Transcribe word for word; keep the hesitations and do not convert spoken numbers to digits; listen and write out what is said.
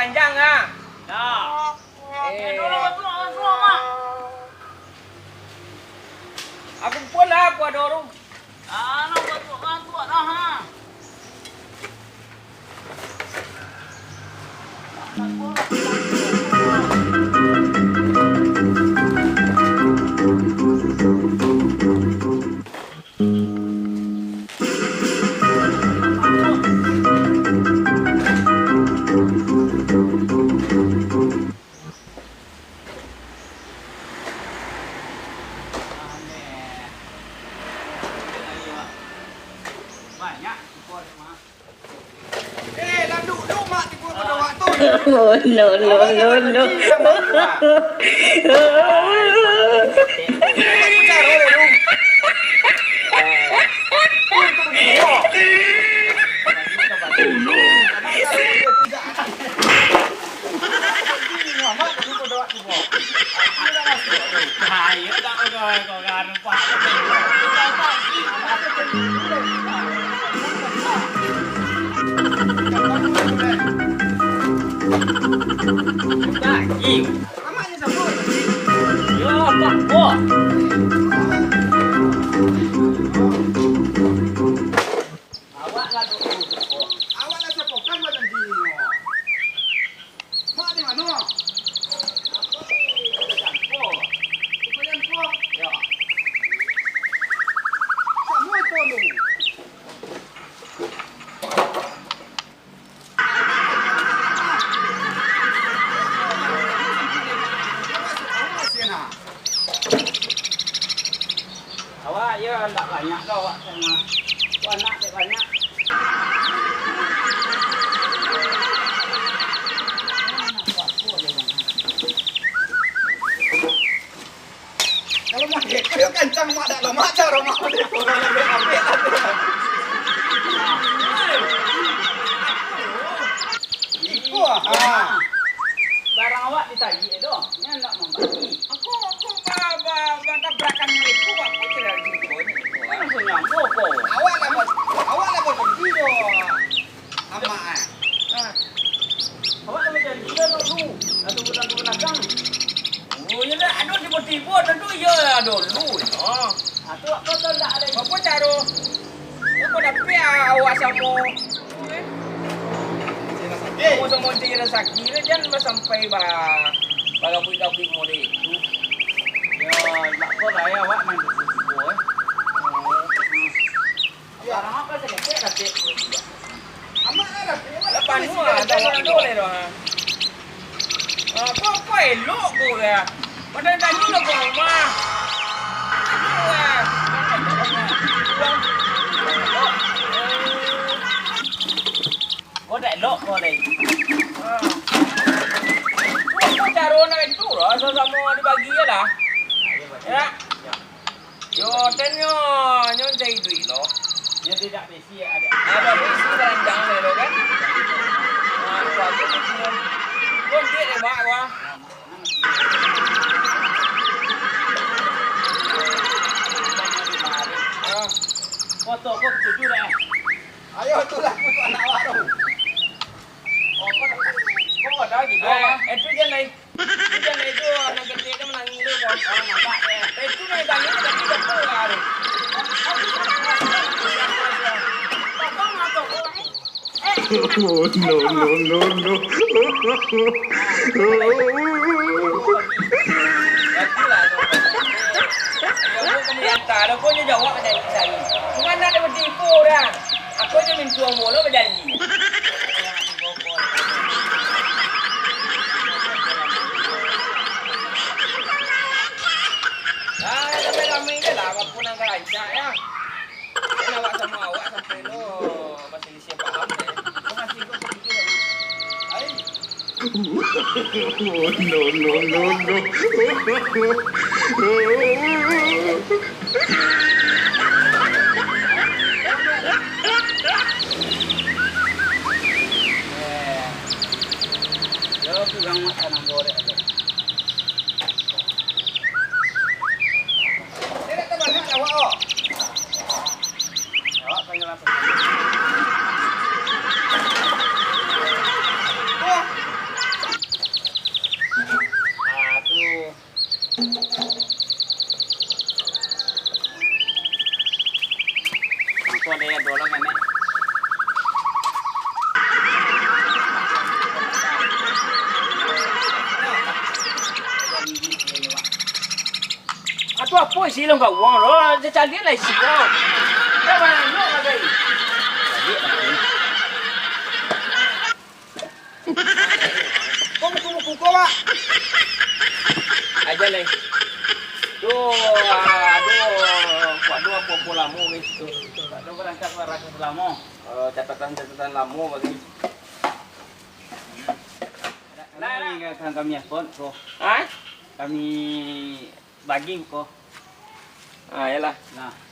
Janjang, ah. Dah. Eh. Aku pun lah, aku ada orang. Ah, nak bantu-bantu dah, ha. Banyak. Eh, lah duduk mak tigo pado awak tu. Oh, no, no, no, no. Aku caro deh, Rum. Mak tigo pado awak tigo. Ayo, tak ada kau kan. Awak lah dulu. Awak lah siapo kan badan diri. Mak di mano? Aku di Kota Jampo. Kota Jampo? Yo. Samo itu dulu. Awak yo ndak banyak doh, awak samo. Awak anak dek banyak. Kalau mak deko yo kancang mak dak lo mak caro mak deko kalau ambek ambek. Iko ah. Barang awak ditagih doh, nyo ndak mambagi. Aku aku ba ba batabrakan deko aku kira gitu. Langsung nyambo ko. Awak lah awak lah berdiri doh. Amak, ah. Ah. Awak kan bajanji kan dulu, satu bulan ka balakang. Oh, iyo lah, ado tibo-tibo, tantu iyo ado dulu, iyo. Ah, tu apo tu ndak ado? Apo caro? Apo dapek, ah, awak samo, eh? Samo-samo Encik Rasaki tu, jan basampai ba-, bagabuik-gabuik model itu. Yo, ndak apo lah, yo, awak nan cubo-cubo, eh. Oh. Hmm. Barang apo sadikit dapek? Amak lah dapek, amak lah dapek. Lapan dua, dah ado lai doh, ha. Apo-apo elok ko lah. Padahal tanyo lah ka rumah. Aduh, ah. Ko dak elok ko lai. Ha. Apo caro nak itu lah, samo-samo dibagi je lah. Ya. Yo, ten nyo, nyo cari duit lo. Nyo tidak bisi, ada. Ada bisi ranjang lo kan. Nah, aku aja ni semua. Kau duit deh, Mak, gua. Ah. Foto kau setuju dah. Ayo, itulah foto anak baru. Oh, kau dah, kau dah gitu, eh, Mak? Eh, itu je, Lai. Itu jan itu, anak kecil tu manangih tu, kau. Oh, nampak deh. Eh, itu nan tanyo tadi siapo lah tu? Abang atau kau? Eh. Oh, no, no, no, no. Bagus lah tu. Ya, kau kami hantar dah, kau je jawab dah, Isai. Cuma nak dia batipu dah. Aku je mintuang bola bajanji. Ah, ramai-ramai je lah, apo nan ka rancak, ya. Kan awak samo awak sampai lo basalisiah paham, ya. Kau masih ikut setuju, ya? Ai. No, no, no, no. Eh, yo, kurang mak tanam borek aja. Awak panyalah. Wah, Apo isi dalam gawang lo? Caliak lah isi ko. Dah banyak lah tadi. Kok buku-buku ko, Pak? Aja, Leng. Duh, aduh, aduh, apo-apo lamo, guys. Aduh, barangkat, barangkat lamo. Eh, catatan-catatan lamo, guys. Nah, nah. Kami, kami upload ko. Hah? Kami bagi ko. Ah, iyalah. Nah.